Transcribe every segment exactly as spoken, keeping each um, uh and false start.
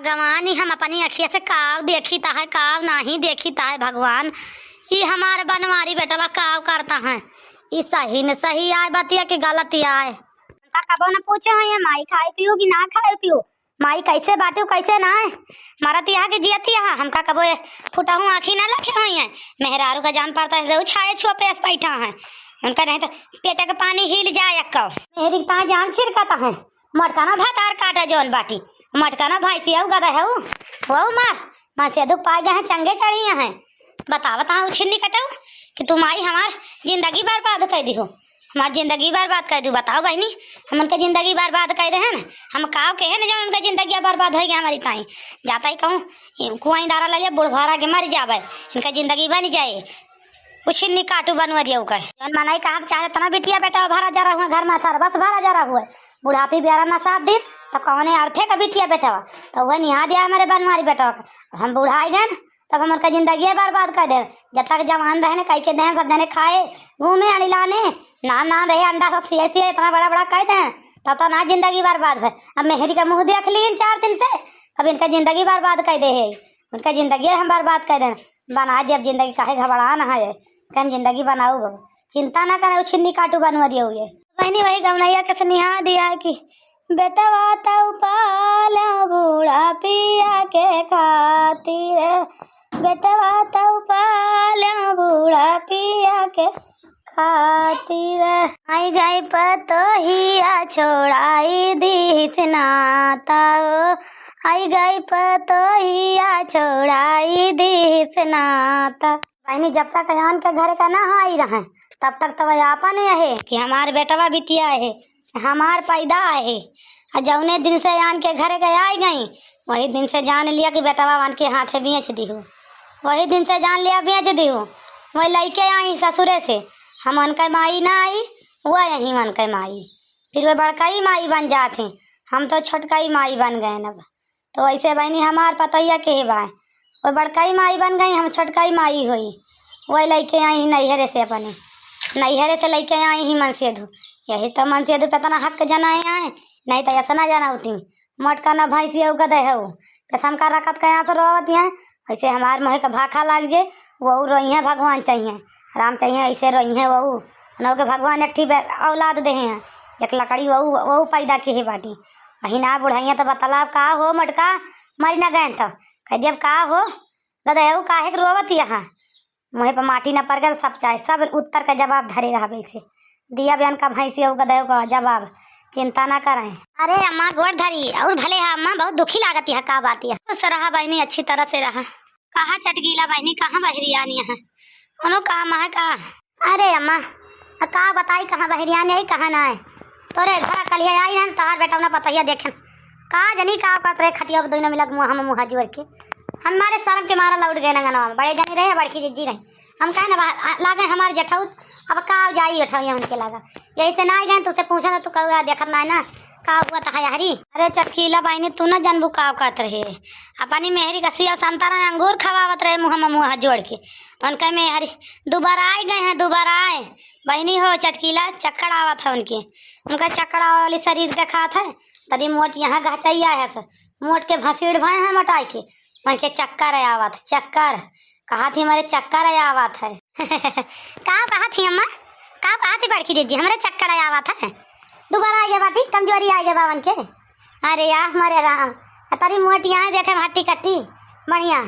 भगवान, ई हम अपनी अखिया से काव देखित है, काव नाही देखित है भगवान। ई हमार बनवारी बेटवा काव करत है, ई सही न सही आय बतिया कि गलत आय। हमका कबो न पूछे होइहैं, माई खाए पियो कि ना खाए पियो, माई कैसे बाटिउ कैसे नाय, मरत यहाँ के जियत यहाँ, हमका कबो ये फुटहु आँखी ना लखे होइहैं। मेहरारू का जान पड़त है, से उछाए छुआ पेस बैठा है, उनका नहीं तो पेट के पानी हिल जाए एक्को। मेहरी के ताई जान छिड़कत है, मटका ना भतार काटे जौन बाटी, मटका ना भैंसिया गदहेउ, वहू मार, मनसेधू पाए गए हैं, चंगे चढ़ी हैं। बतावत हाँ उछिन्नी कटउ कि तू माई हमार जिंदगी बर्बाद कर दिहो, हमार जिंदगी बर्बाद कर दिहो। बताओ बहिनी, हम उनके जिंदगी बर्बाद कर दे हैं, हम काव के हैं ना जौन उनके जिंदगी बर्बाद होइ गए हमारी ताई। जाता ही कहूँ कुआई दारा ले जा, बुढ़ भरा के मर जावे, इनका जिंदगी बन जाए। उछिन्नी काटू बनवा दिया उका। जौन मनई कहा चाहे तना बिटिया बेटा भरा जा रहा हुआ, घर में सरबस भरा जा रहा हुआ। बुढ़ापी बेरा ना साथ दिन, तो कौने अर्थे का बिटिया बेटा, तो वह निहा दिया हमारे बनवारी बेटा। हम बुढ़ाई गए न, तब हम उनका जिंदगी बर्बाद कर दे। जब तक जवान रहे न, कई के दें सब जने खाए, घूमे अड़ी लाने, नान नान रहे अंडा सब सिए सिए इतना बड़ा बड़ा कर दें, तब तो ना जिंदगी बर्बाद है। अब मेहरी का मुँह देख लीन चार दिन से, अब इनका जिंदगी बर्बाद कर दे है, उनका जिंदगी हम बर्बाद कर दें। बना दे अब जिंदगी, काहे घबरान है, कहीं जिंदगी बनाऊ हो, चिंता ना करे, उछिन्नी काटू बनवा दिए हुए। बहिनी वही गवनैया के सनिहा दिया है कि बेटवा तऊ पाला बूढ़ा पिया के खातिर, बेटवा तऊ पाला बूढ़ा पिया के खातिर। आई गई पतोहिया छोड़ाई दीस नाता ओ, आई गई पतोहिया छोड़ाई दीस नाता। बहिनी, जब तक आन के घर का ना आई रहे, तब तक तो वह आपन ही है कि हमार बेटवा बिटिया है, हमार पैदा है। आ जौने दिन से आन के घर के आई गई, वही दिन से जान लिया कि बेटवा आन के हाथे बेच दिहु। वही दिन से जान लिया बेच दिहु। वही लइके आई ससुरे से, हम उनके माई ना आई, वह यही उनके माई। फिर वह बड़का ही माई बन जात ही, हम तो छोटका ही माई बन गए अब। तो वैसे बहिनी हमार पतोहिया के बाय, वो बड़का ही माई बन गई, हम छोटका ही माई होई। वही लइके आई ही नैहरे से अपने, नैहरे से लइके आई ही मनसेधू। यही तो मनसेधू पे इतना हक जनाए आए, नहीं तो ऐसा ना जनावती। मोटका ना भैंसिया गदे हो, कसम का रखत कहाँ से रोवत हैं। ऐसे हमार मोहे के भाखा लाग जे, वहू रोई है, भगवान चाहिए, राम चाहिए, ऐसे रोई है वहू। उन्हों के भगवान एक ठी बे-, औलाद दे हैं, एक लकड़ी वहू, वहू पैदा की है बाटी। वही ना बुढ़ाइया तो बतलाब का हो मोटका, मरी ना गए तो कह दियब का हो गदे हो, काहे के रोवत यहाँ? मुँहे पर माटी न पड़ गए, सब चाहे, सब उत्तर का जवाब धरे रहबे से। दिया बयान का भैंसी हो गदे का जवाब, चिंता ना करें। अरे अम्मा गोड़ धरी, और भले है अम्मा, बहुत दुखी लागत है, का बात है? खुश रहा बहिनी, अच्छी तरह से रहा। कहाँ चटकीला बहिनी, कहाँ बहरियानी है? कोनो काम है का? अरे अम्मा, आ का बताई, कहाँ बहरियानी है, कहाँ ना है? तोरे घर कलिया आई रहन, तोहार बेटा ना पतहिया देखेन। का जनी का करत रहे खटिया पे दोनों मिलक मुँह, हम मुँह जोड़ के। हमारे शर्म के मारा लौट गए ना गनवा में। बड़े जनी रहे, बड़की जिज्जी रही। हम कहे ना बाहर, आ, लागे हमारे जेठऊ, अब का जाई उठाई उनके लागा। यही से ना आई गए, तुझसे पूछा ना, तू कहू देखत ना है ना, का हुआ था हरी? अरे चटकीला बहिनी, तू ना जानबू का करत रहे। अपनी मेहरी का सिया संतरा अंगूर खवावत रहे मुँह में मुँह जोड़ के। उनका मेहरी दुबारा आए गए हैं, दुबारा आए। बहिनी हो चटकीला, चक्कर आवत है उनके। उनका चक्कर आवे वाली शरीर देखात है, तरी मोट यहाँ गहचैया है से। मोट के भसीड़ भए हैं मोटाई के, उनके चक्कर आवत, चक्कर। कहा थी हमारे चक्कर आवत है। का कहा थी अम्मा? का कहा थी बड़की दीदी? हमरे चक्कर आवत है। दुबारा आ गए बाटी, कमजोरी आ गए बावन के। अरे या हमारे राम, आ तरी मोटी आए देखे में हट्टी कट्टी, बढ़िया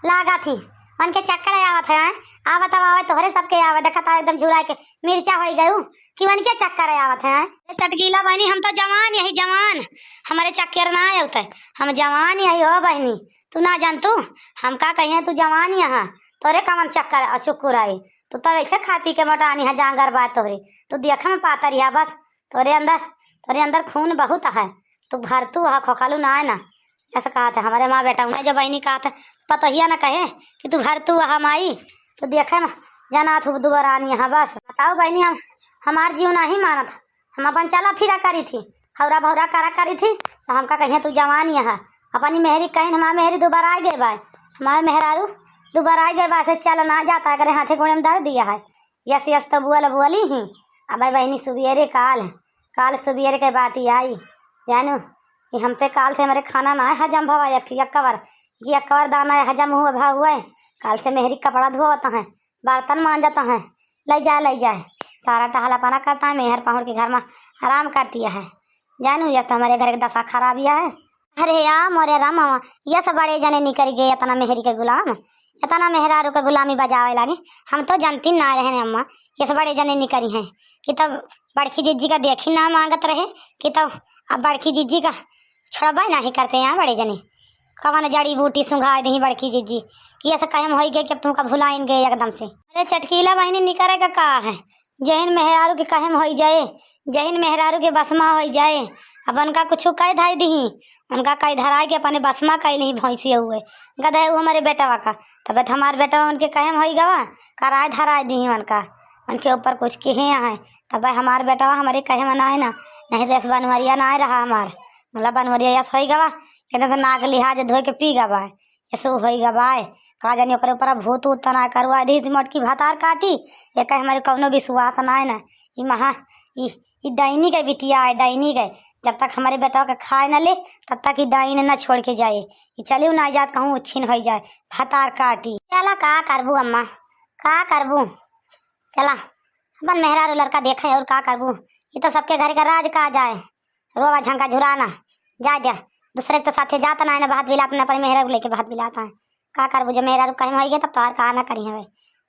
लागा थी। उनके चक्कर आवत है, आवत अब आवे तोहरे सबके आवे, देखा था एकदम झुराए के मिर्चा होई गयू कि उनके चक्कर आवत है। ए चटकीला बहिनी, हम तो जवान यही जवान, हमारे चक्कर ना आवत है, हम जवान यही हो बहिनी, तू ना जान तू, हम का कहिए तू जवान यहाँ, तोरे कवन चक्कर और चुक्कुर आई, तू तो ऐसे खा पी के मोटानी है, जांगर बात तोहरी, तू देखे में पातर या बस, तोरे अंदर, तोरे अंदर खून बहुत है, तू भरतू है, खोखलू ना है ना। ऐसे कहा था हमारे माँ बेटा उन्हें, जो बहिनी कहा था, पतोहिया ना कहे कि तू भरतू है माई, तू देखे में जाना थू दुबरानी है बस। बताओ बहिनी, हम, हमार जीव नहीं मानत, हम अपन चला फिरा करी थी, हौरा भौरा करा करी थी, तो हमका कहिए तू जवान यहाँ। अपनी मेहरी कहिन, हमार मेहरी दुबारा आ गए बा, हमार मेहरारू दुबारा आ गए बा, से चल ना जाता, अगर हाथे गोड़े में दर्द दिया है। यस यस तो बोल बोली ही। अब बहिनी सुबेरे काल, काल सुबेरे के बात ही आई, जानू, कि हमसे काल से हमरे खाना नाहीं हजम भवा, एक ठे अकबर, कि अकबर दाना हजम हुआ भा हुआ है। काल से मेहरी कपड़ा धोवत हैं, बर्तन मांजत हैं, लइ जाए, लइ जाए। सारा टहला पना करत हैं, मेहर पहुँच के घर मा आराम करती है। जानू, यस तो हमरे घर के दसा खराब है। अरे या मोरे राम, यस बड़े जने निकरि गए, इतना मेहरी के गुलाम, इतना मेहरारू के गुलामी बजावे लागे। हम तो जानती ना रहे अम्मा, यस बड़े जने निकरि हैं कि तब बड़की जिज्जी का देखी ना मांगत रहे कि तब अब बड़की जिज्जी का छोड़बे नाहीं करते हैं बड़े जने। कवन जड़ी बूटी सुंघाए दही बड़की जिज्जी कि यस कहम होई गए कि अब तुमका भुलाइन गए एकदम से। अरे चटकीला बहिनी, निकरे का का है? जहिन मेहरारू के कहम होई जाए, जहिन मेहरारू के बसमा होई जाए, अब उनका कुछ कह धाई दही, उनका कह धराए के अपने बसमा कह ली भैंसी हुए, गधा है वो हमरे बेटवा का। तब तो हमार बेटवा उनके कहम होई गवा, कराए धराए दही उनका, उनके ऊपर कुछ किहे हैं। तब हमार बेटवा हमरे कहे में ना है ना, नहीं तो यस बनवरिया ना रहा हमार। मुला बनवरिया यस होई गवा, एकदम से नाक लिहाज धोए के पी गवा है। यस होई गवा है। का जानी ओकरे ऊपर भूत उत ना करवा दी, मोटकी भतार काटी। ये कहे हमारे कौनो विश्वास ना है ना। ई महा, ई, ई डाइनी के बिटिया है, डाइनी के। जब तक हमारे बेटवा के खाए ना ले, तब तक ई डाइन ना छोड़ के जाए। ई चलियो ना जात कहूँ उच्छिन होई जाए, भतार काटी। चला का करबू अम्मा, का करबू? चला, अपन मेहरारू लड़का देखे और का करबू। ये तो सबके घर का राज का जाए। रोवा झंका झुराना, जाए द्या। दूसरे के तो साथे जात ना है ना, भात बिलात ना, अपने मेहरारू लेके भात बिलात है। का करबू, जब मेहरारू कहीं होई गए तब तोहार कहा ना करी है भाई।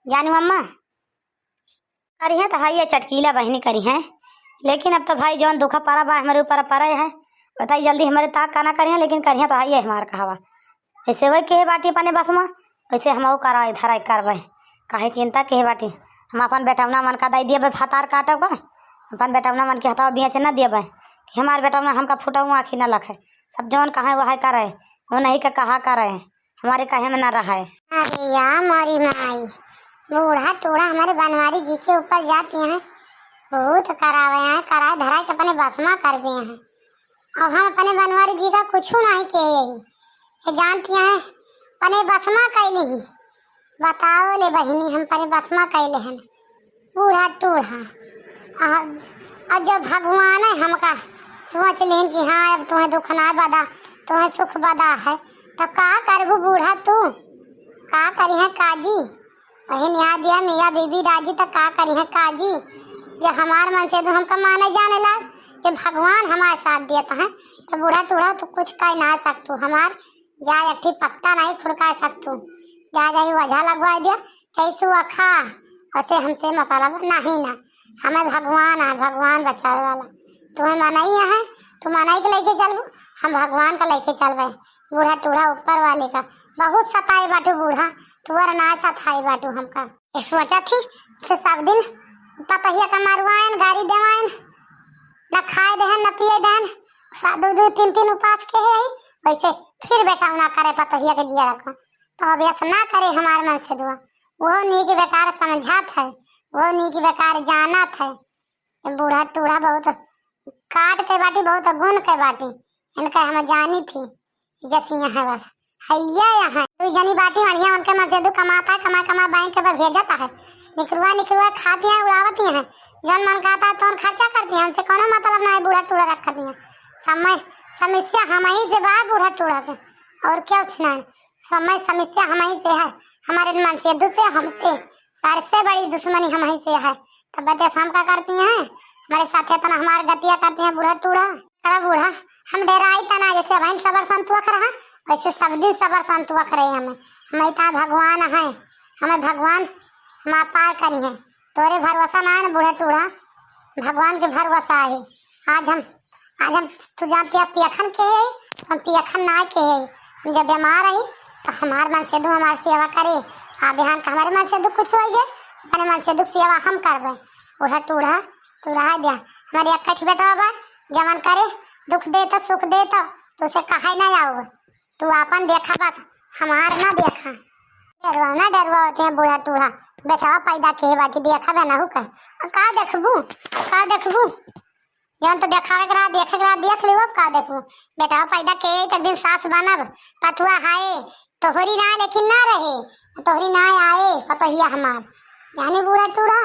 जानू अम्मा, करिहे तो है ये चटकीला बहिनी करिहे, लेकिन अब तो भाई जौन दुख परा बा हमरे ऊपर परे है, बताई जल्दी हमरे ताक का ना करिहे, लेकिन करिहे तो है ये हमार कहवा। ऐसे वही कहे बाटी अपने बस में, वैसे हम कराई धराई करबे। काहे चिंता कहे बाटी, हम अपन बेटौना मन का दई दिए भतार काटब का, अपन बेटौना मन के हथवा बेच न दिए। हमार बेटौना हमका फुटौआ आँखी न लखे, सब जौन कहे वह करे, वो नहीं के कहा करे, हमारे कहे में न रहे। अरे या मोरी माई, बूढ़ा टूढ़ा हमारे बनवारी जी के ऊपर जाती हैं, बहुत करावे हैं, कराए धराए के अपने बस में करबे हैं। अब हम अपने बनवारी जी का कुछ नहीं कहे यही, ये जानती हैं, अपने बस में कैली ही। बताओ ले बहिनी, हम अपने बस में कैले हैं, बूढ़ा टूढ़ा। आ, आ जब भगवान है हमका सोच लेन कि हाँ, अब तुम्हें दुख ना बदा, तुम्हें सुख बदा है, तो का करबू बूढ़ा तू? का करिहे काजी? वही न्याय दिया मियाँ बीबी राजी, तो का करिहे काजी? जे हमार मन से तो हमका माने जाने लाग, कि भगवान हमारे साथ देत हैं, तो बूढ़ा टूढ़ा तू कुछ कह ना सकतू। हमार जा एक ठी पत्ता नहीं खुड़का सकतू। जा जाई वजह लगवा दिया, चाहे सुअखा, वैसे हमसे मतलब नहीं ना। हमें भगवान है, भगवान बचावे वाला। तुम्हें मनई है, तू मनई के लेके चलबू, हम भगवान का लेके चलबे। बूढ़ा टूढ़ा ऊपर वाले का बहुत सताई बाटू बूढ़ा, तुअर ना सताई बाटू हमका। ये सोचा थी से सब दिन पतहिया का मारुआइन, गारी देवाइन, न खाए देहन, न पिए देहन, सा-, दू दू तीन तीन उपास के है, वैसे फिर बेटौना करे पतहिया के जिया रखो। तो अब यस ना करे हमार मन से दुआ, वो नीक बेकार समझात है, वो नीक बेकार जानत है। ये बूढ़ा टूढ़ा बहुत काट के बाटी, बहुत गुण के बाटी, इनका हम जानी थी, जैसी यहाँ बस हैया यहाँ। तू जनी बाटी बढ़िया, उनके मन से दू कमाता है, कमा कमा बैंक के भेजता है, निकरुआ निकरुआ खाती हैं, उड़ावती हैं। जौन मन कहता है तौन खर्चा करती हैं, उनसे कोनो मतलब ना है, बूढ़ा टूढ़ा रखती हैं। समय समस्या हम ही से बा बूढ़ा टूढ़ा से, और क्या सुनाए? समय समस्या हम ही से है, हमारे मन से दूसरे हमसे, सबसे बड़ी दुश्मनी हम ही से है। तब बदे हम का करती हैं, हमारे साथ इतना हमार गतिया करती हैं बूढ़ा टूढ़ा। अरे बूढ़ा, हम डेराई तना, जैसे अबहिन सबर संतोख रहा, वैसे सब दिन सबर संतोख रहे हमें। हमें इतना भगवान है, हमें भगवान हमार पार करी है। तोरे भरोसा ना है ना बूढ़ा टूढ़ा, भगवान के भरोसा है। आज हम, आज हम, तू जानती है पियखन के है, हम पियखन ना के है। हम जब बीमार रही तो हमार मन से दू हमार सेवा करे, आ बिहान का हमारे मन से दू कुछ होई गए, अपने मन से दू सेवा हम करबे। बूढ़ा टूढ़ा, तू रहा जा, हमारे एक कठ बेटा बा, जवन करे, दुख दे तो सुख दे तो, तू से कहे ना आऊ। तू आपन देखा बस, हमार ना देखा। डरवा ना डरवा होते हैं बूढ़ा टूढ़ा। बेटवा पैदा के बाटी देखा बे नहू कहे। आ का देखबू? का देखबू? जौन तो देखावे के रहा, देखे के रहा, देख लियो, अब का देखबू? बेटवा पैदा के एक दिन सास बनब, पतुआ हाय, तोहरी ना लेकिन ना रहे, तोहरी ना आए, पतोहिया हमार। यानी बूढ़ा टूढ़ा,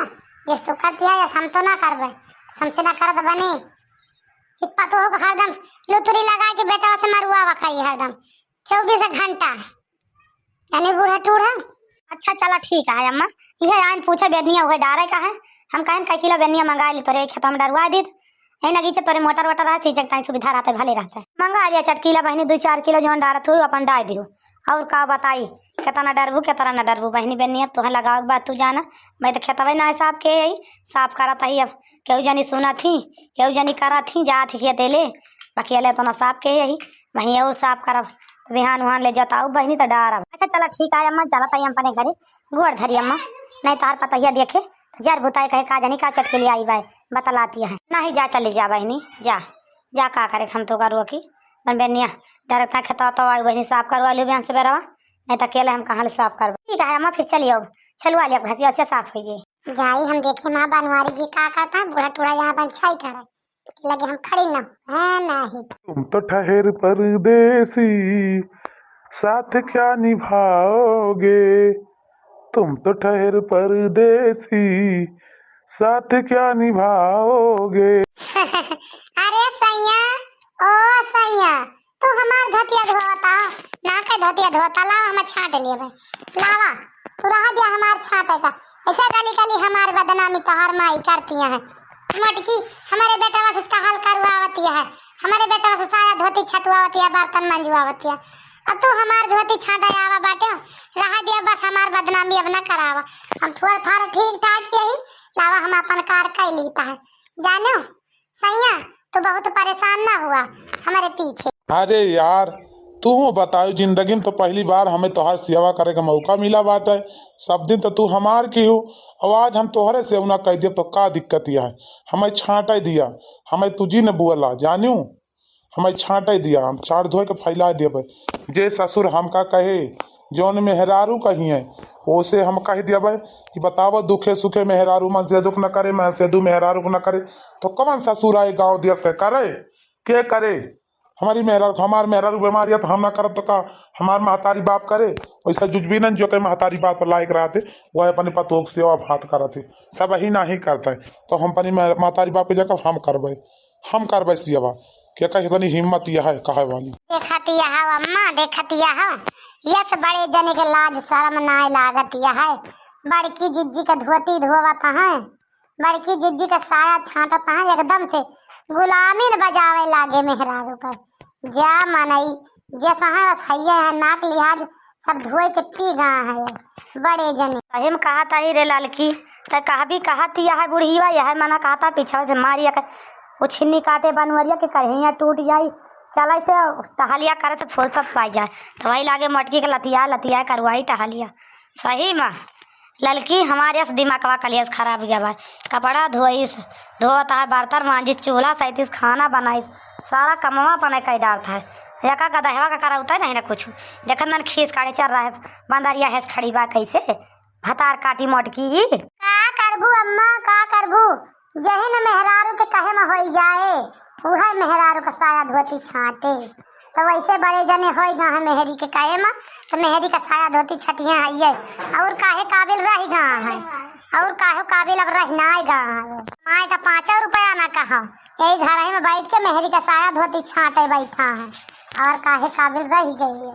देख तो कर दिया, हम तो ना करबे, हमसे ना करत बने। कि पतोह को हरदम लुतुरी लगा के बेटवा से मरुआ करी हरदम चउबीस घंटा। यानी बूढ़ा टूढ़ा। अच्छा चला ठीक है अम्मा, इहे आइन पूछे बेनिया उहे डारे का है। हम कहन का किलो बेनिया मंगाइ ली तोरे खेतवा में डरवाइ दीत। ए नगीचे तोरे मोटर वोटर रहे, सींचे के ताई सुविधा रहते, भले रहते। मंगाइ लिया चटकीला बहिनी, दुइ चार किलो जौन डारत हुई अपन डाइ दियो। और का बताई, केतना डरबू केतना न डरबू बहिनी, बेनिया तोहे लगावे के बाद तू जाना। मैं तो खेतवे ना साफ के ही, साफ करत ही। अब केहू जनी सुनत ही, केहू जनी करत ही, जात ही खेते ले, बाकी अले तो ना साफ के ही, वहीं और साफ करब। तो बिहान उहान ले जताऊ बहिनी तो डारब। अच्छा चला ठीक है अम्मा, चलत ही हम अपने घरे, गोड़ धरी अम्मा, नहीं तोहार पतोहिया देखे तो जर बुताई कहे का जनी का चटके ले आई बाय, बतलाती है। नहीं जा चली जा बहिनी, जा, जा का करे हम तो का रोकी, बन बेनिया डायरेक्ट खेतवा तो आई बहिनी साफ करवा लियो बिहान से बेरवा, नहीं तो अकेले हम कहाँ ले साफ करब। ठीक है अम्मा, फिर चलियो, छलुआ लिया घसिया से साफ हो जाए। जाई हम देखे माँ बनवारी जी का कहता है, बूढ़ा टूढ़ा यहाँ अपन छाई करे। लगे हम खड़ी न है नहीं। तुम तो ठहर परदेसी, साथ क्या निभाओगे? तुम तो ठहर परदेसी, साथ क्या निभाओगे? अरे सैया, ओ सैया, तू हमार धोतिया धोवता हो, ना के धोतिया धोता, लावा हम छाट लेबे। लावा, तू रहा दिया हमार छाटे का। ऐसे गली गली हमार बदनामी तोहार माई करती है। मोटकी हमारे बेटवा से टहल करवावती है, हमारे बेटवा से साया धोती छटवावती है, बर्तन मंजवावती है। अब तू हमार धोती छाटे आवा बाटे, रहा दिया बस हमार बदनामी अब ना करावा। हम थोड़ा थारा ठीक ठाक यही, लावा हम अपन कार कइ लीता है। जानो, सैया, तू बहुत परेशान ना हुआ हमारे पीछे। अरे यार, तू बताओ, जिंदगी में तो पहली बार हमें तोहार सेवा करे का मौका मिला बाटे। सब दिन तो तू हमार की हो, और आज हम तोहरे सेवा ना कर दिया तो का दिक्कत यह है? हमें छांटे दिया, हमें तुझी ने बुअला, जानियो, हमें छांटे दिया, हम छांट धोए के फैला दिया भाई। जे ससुर हमका कहे, जौन मेहरारू कही है, ओसे हम कह दिया भाई कि बतावा दुखे सुखे मेहरारू मन से दुख न करे, मन से दू मेहरारू को न करे, तो कौन ससुर आए गाँव दिया के करे? के करे? हमारी मेहरारू, हमार मेहरारू बीमार है तो हम ना करब तो का हमार महतारी बाप करे? वैसा जुजबीनन जो के महतारी बाप लायक रहते, वह अपने पतोह के सेवा भात करत है, सब ही नहीं करता है, तो हम अपनी मह-, महतारी बाप के जगह हम करबे, हम करबे सेवा। के कहे इतनी हिम्मत यह है कहे वाली। देखत यह हो अम्मा, देखत यह हो, यस बड़े जने के लाज शर्म नाय लागत यह है। बड़की जिज्जी के धोती धोवत हैं, बड़की जिज्जी के साया छांटत हैं, एकदम से गुलामी न बजावे लागे मेहरारू पर। जा मनई, जे सहा हइये है, नाक लिहाज सब धोए के पी गा है बड़े जने। सही में कहत ही रे ललकी, तै कहबी कहत यह बुढ़िया, यह मना कहता पीछे से मारिया के उछिन्नी काटे बनवरिया के करहिया टूट जाई। चले से टहलिया करे तो फुर्सत पाई जाए, तो वही लागे मोटकी के लतिया लतिया करवाई टहलिया। सही में ललकी हमारे से दिमागवा कलियस खराब गया भाई। कपड़ा धोइस, धोत है, बर्तन मांजिस, चूल्हा सैतिस, खाना बनाइस, सारा कमवा अपने कई डालत है। एका गदहवा का करौता नहीं ना कुछ। देखत नन खीस काटे चल रहा है, बंदरिया है खड़ी बा कैसे भतार काटी मोटकी। का करबू अम्मा, का करबू? यही न मेहरारू के कहे में होई जाए, उहे मेहरारू का साया धोती छांटे। तो वैसे बड़े जने होई गा है मेहरी के कहे में, तो मेहरी का साया धोती छटिया है ये। और काहे काबिल रही गा है, और काहे काबिल अब रह नाय गा है। माय का पाँचों रुपया ना कहा, यही घर में बैठ के मेहरी का साया धोती छांटे बैठा है, और काहे काबिल रह गई है।